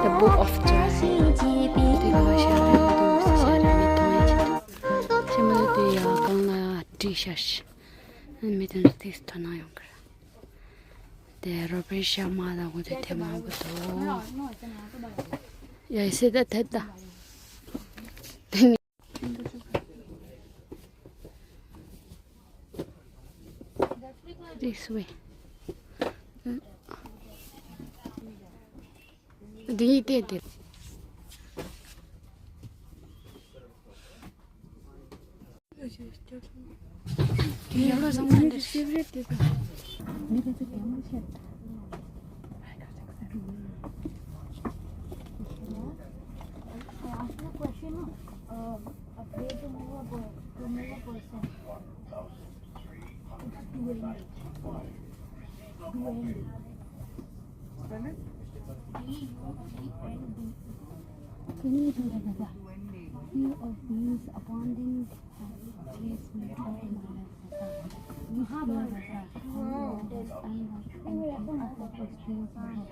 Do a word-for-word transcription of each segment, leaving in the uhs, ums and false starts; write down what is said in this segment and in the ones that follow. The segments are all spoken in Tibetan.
The Book of Joy. དེ་ག་བ་ཤར་རེད་པ་དུ་སི་ཤར་རེད་མི་ཐོང་ཡ་ཆེད་དུ། ཁྱིམ་ལ་དེ་ཡ་གང་ལ་བྲིས་ཤར་ཤི། ཨ་མི་དོན་ཏིག་ཐོ་ན་ཡོང་གི་ར། དེ་རོ་པེ་ཤ་མ་ད་གོ་དེ་དེ་མང་པོ་དོ། ཡ་སེ་ད་དེ་ད། དེ་ནི། This way. འདི་ཡི་སྟེང་དེ། Can you do that? Few of these abundant traits may draw in my life. This fear was a unlike anything I have experienced before.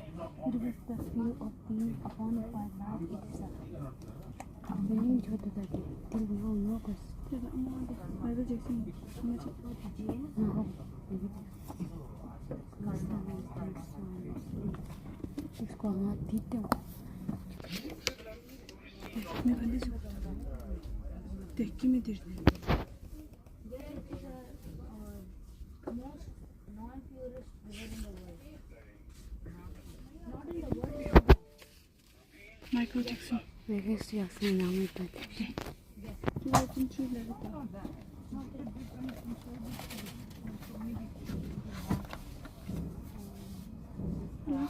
It was the fear of being abandoned by love itself. Abandoned to the day till no no person. མི་ག་འདི་ཚོ་དེ་ཀི་མི་དེར། Michael Jackson. Michael Jackson ནང་མི་དང་དེ།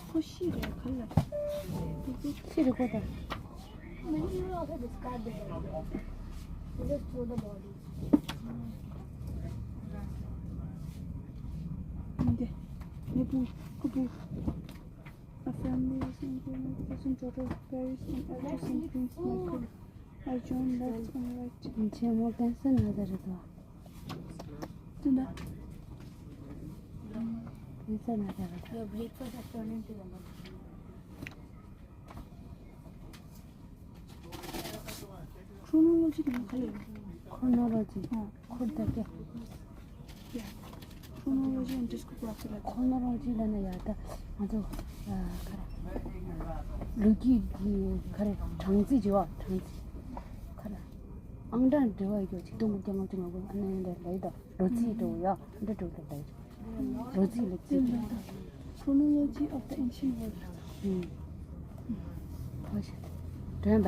ཁོ་ཤི་རེད་ག་ལ། ཤི་རེད་གོ་ད། When you also discard the body, you just throw the body. འདི་ནི་བུ་ཁོ་བུ། A family is in person daughter of Paris and actress and Prince Michael. I joined left and right. ཆེན་མོ་ཀན་སར་ན་ད་རེད་དོ། དེ་འདྲ། ཀན་སར་ན་ད་རེད་དོ། Your breakfast has turned into lemon. Chronology དེ་ག་ལ་ཡོད། Chronology. ཁོར་ད་སྐད། Chronology and discography ལ། Chronology ལ་ནི་ཡ་ད་ང་ཚོ་ཨ་ག་རེ། ལོ་རྒྱུས་ཀྱི་ག་རེ་གྲངས་རྩིས་བྱེད་པ་གྲངས་རྩིས། ག་རེ། ཨང་གྲངས་འབྲེལ་བ་ཡོད་ཅིག་སྟོང་དགུ་བརྒྱ་ལྔ་བཅུ་ང་དགུ་ཨ་ནི་འདྲ་ལ་ཡོད་ད་ལོ་རྩིས་འགྲོ་ཡ་འདྲ་འགྲོ་ལ་ལ་ཡོད། ལོ་རྩིས་ལེགས་རྩིས། Chronology of the ancient world. ཨུམ། ཧོ་ཤི། དྲན་པ།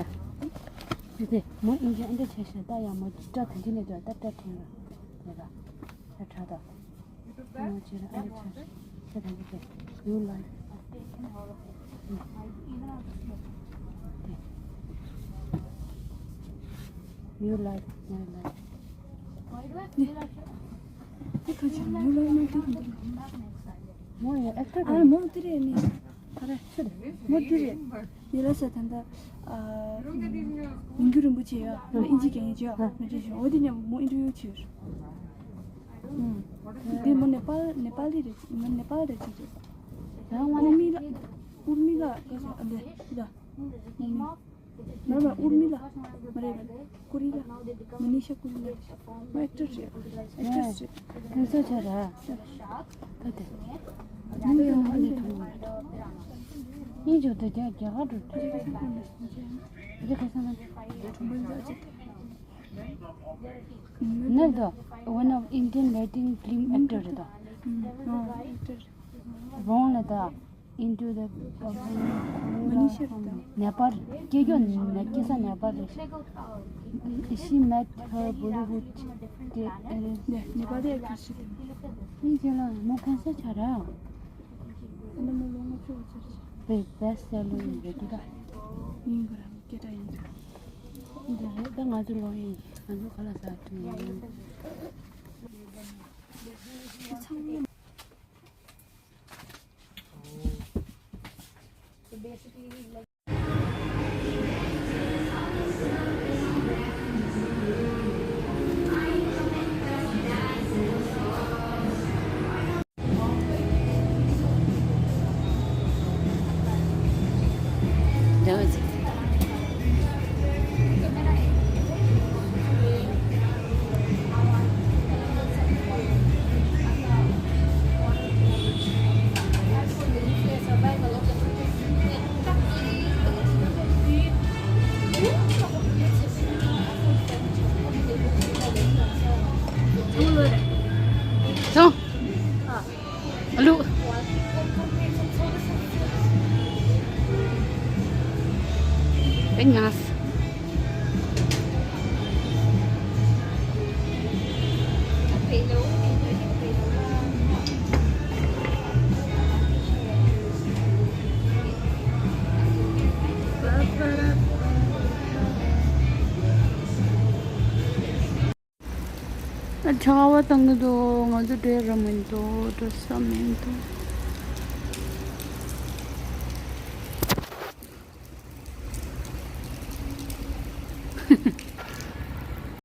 དེ་དེ་མོ་ཨིན་ཇི་ཨ་འདྲ་བྱས་ཤག་ད་ཡ་མོ་སྐྲ་དེ་འདྲ་ནས་འདུག་ད་སྐྲ་ཕྲེང་ར། དེ་ར། ད་དྲ་ད། ད་མོ་བྱས་ར་ཨ་འདྲ་བྱས་ཤག་ད་དེ་འདྲ་བྱས། New life. New life, new life. དེ་ཁ་ཅིག་ཉུང་ལ་མ་དེ་མོ་ཡང་ཨེག་ཊར་ཨ་མོ་དེ་རེད་ནི། ཨ་རེ་ཆུ་རེད། མོ་དེ་རེད། ཡེ་ལ་ས་ད་ལྟ་ཨ་མིང་རྒྱུ་རིན་པོ་ཆེ་ཡ་ཨིན་ཇི་རྒན་ཡོད་ཅེ་ཡ་མི་དེ་བཞིན་འོ་དེ་ཉམ་མོ་ཨིན་ཊར་ཝིའུ་བྱས། ཨུམ། དེ་མོ་ནེ་པཱལ་ནེ་པཱ་ལི་རེད། མོ་ནེ་པཱལ་རེད་ཅེ་རེད། ཨུར་མི་ལ་ཨུར་མི་ལ་ག་ས་ཨ་འདི་ད། མ་རེད་པ། ཨུར་མི་ལ། མ་རེད་པ། ཀུ་རི་ལ། མ་ནི་ཤ་ཀུ་རི་ལ། མ་ཨེག་ཊར་རེད། ཨེག་ཊར་རེད། ཁྱོད་ཚོ་ཆ་ར། ད་དེ། ནམ་ཡང་ང་ལས་མཐོང་བ་རེད། ཡིན་ཆོག་ཏུ་རྒྱ་རྒྱ་གར་དུ་འདི་ཁ་སང་ན། ནི་ད་one of Indian Latin film actor རེད་ད། རོང་ལ་ད། Into the Nepal སྐྱེས་རྒྱུ་ནི་སྐྱེས་ས་Nepal རེད། She met her Bollywood དེ་ནེ་པ་ལི་ཨེག་ཊྲེ་སི་ཞིག་དེ། ཡིན་ཅེ་ལ་མོ་གང་ས་ཆ་ར། བེ་བེ་སི་སེ་ལར་ཡིན་རེད་འདུག་ད། ཡིན་ག་ར་སྐད་གྲགས་ཡིན་འདུག་འདི་རེད་ད། ང་ཚོ་ལོ་ཡིན། ང་ཚོ་ཁ་ལག་ཟ་དུས་ཡིན། ཨ་ལུ། ཨེ་ཉལ། ཨ་ཆར་པ་བཏང་གི་འདུག་ང་ཚོ་འགྲོ་ཡ་ར་མི་འདུག་འགྲོ་ས་མི་འདུག